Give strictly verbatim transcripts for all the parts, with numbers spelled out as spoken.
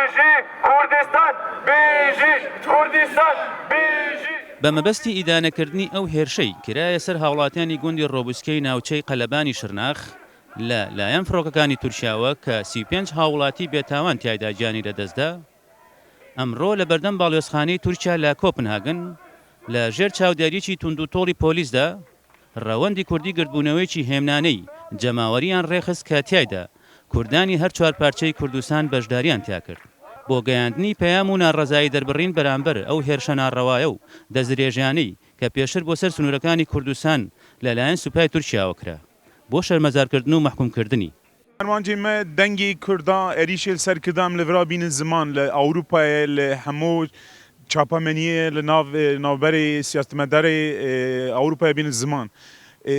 Bijî Kurdistan! Bijî Kurdistan! Bijî! بە مەبەستی ئیدانەکردنی ئەو هێرشەی کرایە سەر هاوڵاتیانی گوندی ڕۆبوسکەی ناوچەی قەلەبانی شرناخ لە لایەن فڕۆکەکانی تورکیاوە کە سی و پێنج هاوڵاتی بێتاوان تیایدا گیانی لەدەستدا، ئەمڕۆ لە بەردەم باڵیۆزخانەی تورکیا لە کۆپنهاگن لە ژێر چاودێریی توندوتۆڵی پۆلیسدا ڕەوەندی کوردی گردبوونەوەیەکی هێمنانەی جەماوەرییان ڕێخست کە تیایدا کوردانی هەر چوار پارچەی کوردستان بەشدارییان تیا کرد بۆ گەیاندنی پەیام و ناڕەزایی دەربڕین بەرامبەر ئەو هێرشە ناڕەوایە و دەستدرێژیانەی کە پێشتر بۆ سەر سنوورەکانی کوردستان لەلایەن سوپای تورکیاوە کرا بۆ شەرمەزارکردن و مەحکومکردنی. Armancê me dengê Kurda, êrîşê li ser Kurda em li vira bînin ziman, li Ewropayê, li hemû çapemeniyê, li nav, navberê siyasetmedarê, e, Ewropayê bînin ziman. E,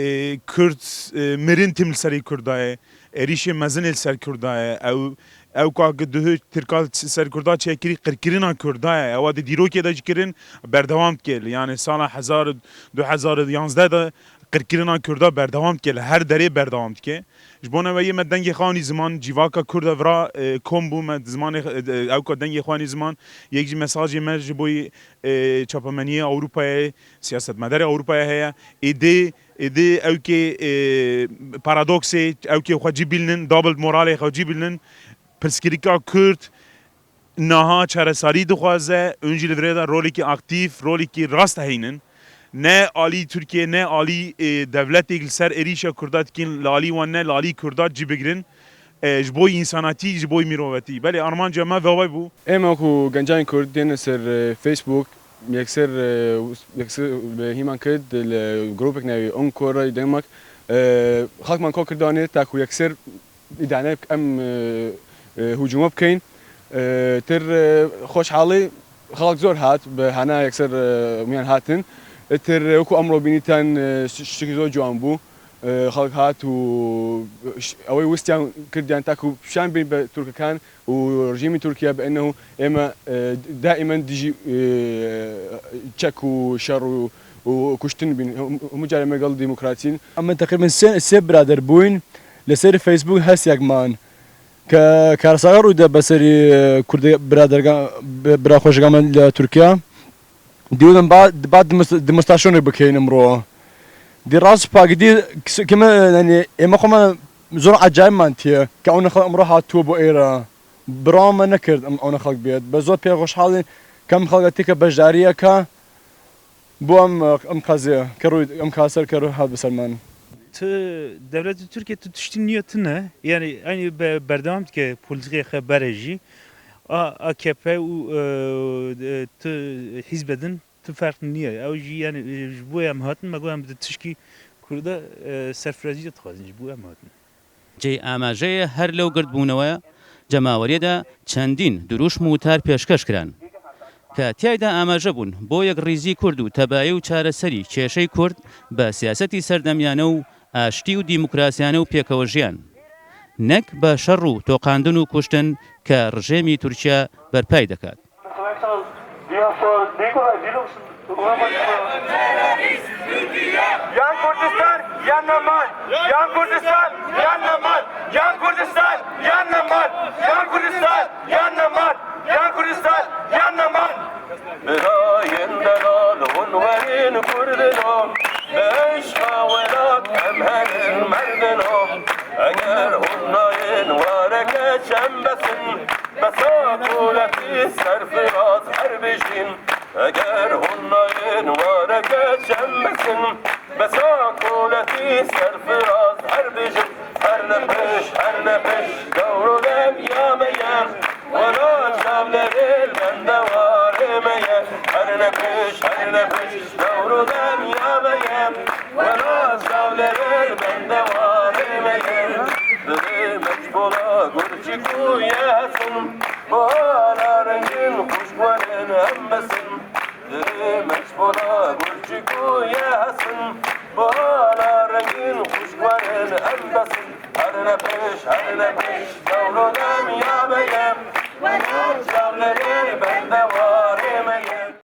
Kurd, e, mirin tim li serê Kurda ye, êrîşê mezin ê li ser Kurda ye. Ew, ew ka dihu Tirka li ser Kurda çêkirî, qirkirina Kurda ye. Ewa di dîrokê de jî kirin, berdewam dike. Yani sala hezar, du hezar û yanzdeh de qirkirina Kurda berdewam dike, li her derê berdewam dike. Ji bona me yê me dengê xwe anî ziman, cîvaka Kurd e vira, e, kom bû, me zimanê, e, ew ka dengê xwe anî ziman, yek jî mesajê me ji bo, e, çapemeniyê Ewropayê, siyasetmedarê Ewropayê heye. Êdî, êdî ew kê, e, paradoksê, ew kê xwe cî bîlinin, double moralê xwe cî bîlinin. Pirsgirêka Kurd niha çaresarî dixwaze, hûn jî li virê de rolekî aktîf, rolekî rast heynin. Ne alî Tirkiye, ne alî, e, dewletêk li ser êrîşa Kurda dikîn, li alî wan ne, li alî Kurda cî bigirin. E, ji bo însanatî, ji bo mirovetî. Belê armanca me veway bû. Ême wekû gencanên Kurd tên li ser, e, Facebook, yekser, e, yekser bi hîman Kurd li grûpek navê Unko Raydanmak, e, xalkman ko kirdanê ta ku yekser îdane em, e, e, hûcûme bikeyn. E, tir, e, xweşhalî xelk zor hat, bi hena yekser, e, miyan hatin. E, tir, e, wekû emro bînîtan, e, ş-, ştikî zor ciwan bû. E, xelk hat û, ş-, ew ê wistiyan kirdiyan ta ku şan bin bi Tirkikan û rejîmî Tirkiye bi ennehu ême, e, daimen dijî, e, çek û şer û, û kuştin bin. Hemû carê me gel demokrasîn. Em teqrîben sê, sê birader bûyn. Li ser Facebook hestiyek man. Ke karsaga rû de beserî, e, Kurdê biraderga, bi-, bira xweşega me li Tirkiye. Dîwin ba, ba demonst-, demonstrasyonê bikeyn imro. Dî rast pa gidî kime, yani, ême xwe me zor acayip man tiye. Ke ona xwe imro hat tu bo êra. Bira me nekird em ona xelk biyet. Be zor pê xweşhalî kem xelk tike beşdariyeka. Bû em, em qezê, kerû, em ka ser kerû hat bi ser man. Tu dewleta Tirkiye tu tiştî niye tune. Yani aynı be-, berdewam dike politikaya xwe bere jî. A, A K P û, e, e, tu hizbe din tu ferq niye. Ew jî yani, e, ji bo em hatin, me got em di tişkî Kurda, e, serfirazî dixwazin ji bo em hatin. جێی ئاماژەیە هەر لەو گردبوونەوە جەماوەریەدا چەندین دروشم و وتار پێشکەش کران کە تیایدا ئاماژە بوون بۆ یەکڕیزی کورد و تەبایی و چارەسەری کێشەی کورد بە سیاسەتی سەردەمیانە و ئاشتی و دیموکراسیانە و پێکەوە ژیان، نەک بە شەڕ و تۆقاندن و کوشتن کە ڕژێمی تورکیا بەرپای دەکات. Yan Kurdistan, yan Neman. Yan Kurdistan, yan Neman. Yan Kurdistan, yan Neman. Yan Kurdistan, yan Neman. Yan Kurdistan, yan Neman. Birayên delal hûn werin Kurdino, bi eşqa welat em herin merdino. Eger hûn nayên wareke çem besin, besa koletî serfiraz her bijîn. Eger hûn nayên wareke çem besin, besa koletî serfiraz her bijîn. Her nepiş, her nepiş, dewro dem ya me ye. Wela çavlerê bende warê me ye. Her nepiş, her nepiş, dewro dem ya me ye. Wela çavlerê bende warê me ye. Dilê me ji bola gurçî ku ye hesin. Bola rengin xwişk werin em besin. Dilê me ji bola gurçî ku ye hesin. Bola rengin xwişk werin em besin. Her nepiş, her nepiş, dewro dem ya me ye. Wela çavlerê